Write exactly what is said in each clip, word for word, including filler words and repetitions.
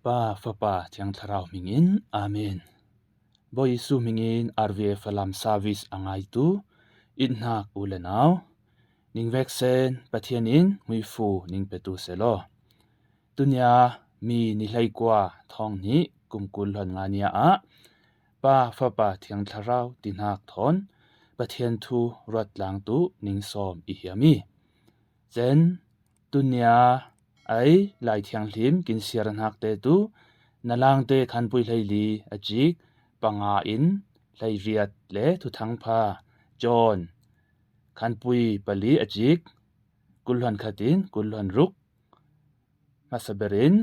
Pa, Fapa, Thiang Thlarau hmingin. Amen. Bawi Jesu hmingin R V F Falam service a ngaitu i hnak u le nau, ning veksen Pathian in hmuifu ning petu selaw. Tunia mi ni hleikua thawng hnih kum kul hlon nga nia ah Pa, Fapa, Thiang Thlarau ti hnak thawn Pathian thu ruat tlangtu ning sawm i hiam i. Cen, tunia ai Lai Thianghlim kin siar hnak te tu, Nalangte khanpui hleili a cik panga in hleiriat le Thuthangpha John khanpui pali a cik kul hlon khat in kul hlon ruk hmasa berin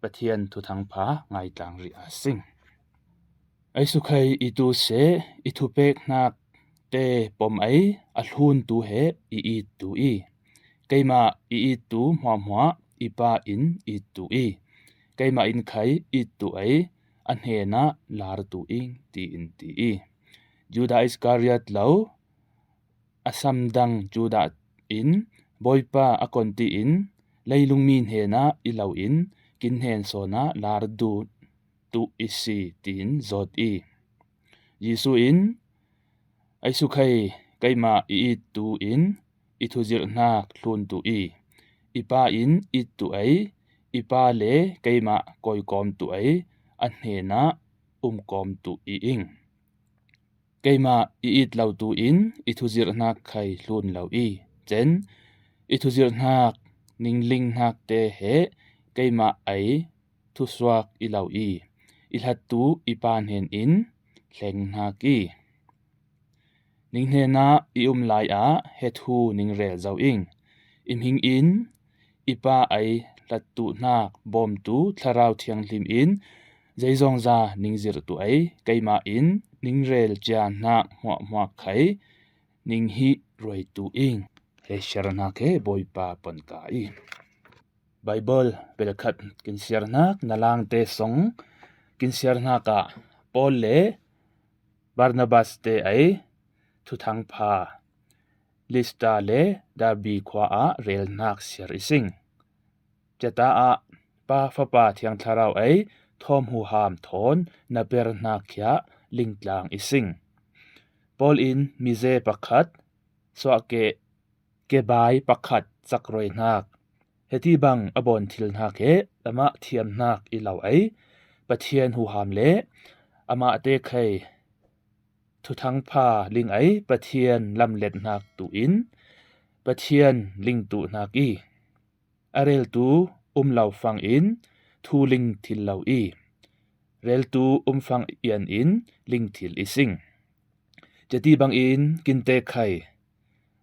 Pathian Thuthangpha ngaitlang rih a sing. Ai sukhai i tu se i thupek hnak te pom ai a hlun tu he i it tu i. Keimah i it tu hmuahhmuah i Pa in it tu i. Keimah in khai it tu ai a hnenah lar tu ing, tiin ti i. Judah Iskariot lo a samdang Judah in Bawipa a kon tiin leilungmi hnenah i lo in kin hnen sawnah lar duh tu i si, tiin zawt i. Jesu in, ai sukhai keimah i it tu in i thuzirh hnak hlun tu i. I Pa in it tu ai, i Pa le keimah kawikawm tu ai a hnenah umkawm tu i ing. Keimah i it lo tu in i thuzirh hnak khai hlun lo i. Cen, i thuzirh hnak ningling hnak te he keimah ai thusuak i lo i. I hlat tu i Pa hnen in hleng hnak i. Ning hnenah i um lai ah he thu ning rel zo ing. I hming in i Pa ai hlat tu hnak bawmtu Thlarau Thianghlim in zeizongza ning zirh tu ai, keimah in ning rel cia hnak hmuahhmuah khai ning hih ruai tu ing. He siar hnak he Bawipa pon ka i. Baibal pelkhat kin siar hnak, Nalangte song kin siar hnak ah Paul le Barnabas te ai Thuthangpha Listra le Derbe khua ah rel hnak siar i sing. Cata ah Pa, Fapa, Thiang Thlarau ai thawm huham thawn na per hnak khia lingtlang i sing. Paul in mize pakhat suahkeh kebai pakhat cakruai hnak, heti bang a bawn thil hnak he amah thiam hnak i lo ai Pathian huham le amah te khai Thuthangpha ling ai Pathian lamlet hnak tu in Pathian ling tu hnak i. A reltu um lo fang in thu ling thil lo i. Reltu um fang ian in ling thil i sing. Cati bangin kinte khai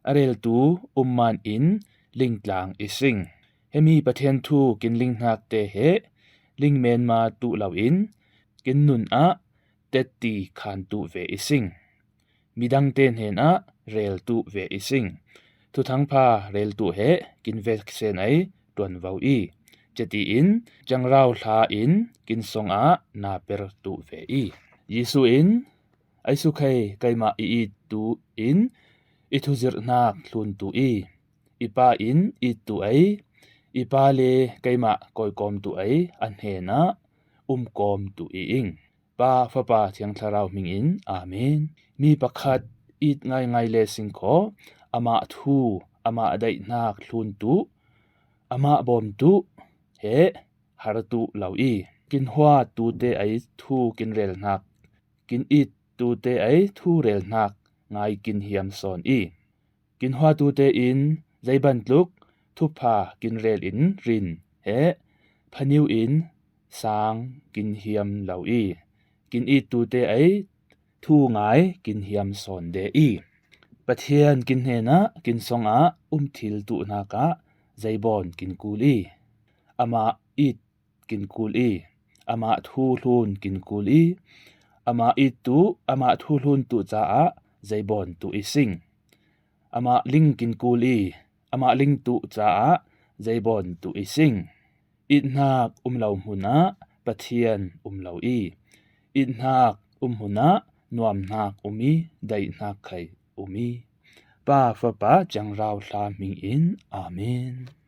a reltu um man in lingtlang i sing. Hemi Pathian thu kin ling hnak te he ling menma tu lo in kin nun ah tetti khan tu ve i sing. Midang te hnen ah rel tu ve i sing. Thuthangpha rel tu he kin veksen ai tuanvo i. Cati in cangrau hla in kin song ah na per tu ve i. Jesu in, ai sukhai keimah i it tu in i thuzirh hnak hlun tu i. I Pa in it tu ai, i Pa le keimah kawikawm tu ai a hnenah umkawm tu i ing. Pa, Fapa, Thiang Thlarau hmingin. Amen. Mi pakhat it ngaingai le singkhaw, amah thu, amah daih hnak hlun tu, amah bawm tu he har tu lo i. Kin hua tu te ai thu kin rel hnak, kin it tu te ai thu rel hnak ngai kin hiam sawn i. Kin hua tu te in zeibantuk thupha kin rel in rin he phaniu in sang kin hiam lo i. Kin it tu te ai thu ngai kin hiam sawn de i. Pathian kin hnenah kin song ah um thil tu hnak ah zeibawn kin kul i. Amah it kin kul i, amah thu hlun kin kul i, amah it tu, amah thu hlun tu caah zeibawn tu i sing. Amah ling kin kul i, amah ling tu caah zeibawn tu i sing. It hnak um lo hmun ah Pathian um lo i, it hnak um hmun ah nuam hnak um i, daih hnak khai um i. Pa, Fapa, Cangrau Hla hmingin. Amen.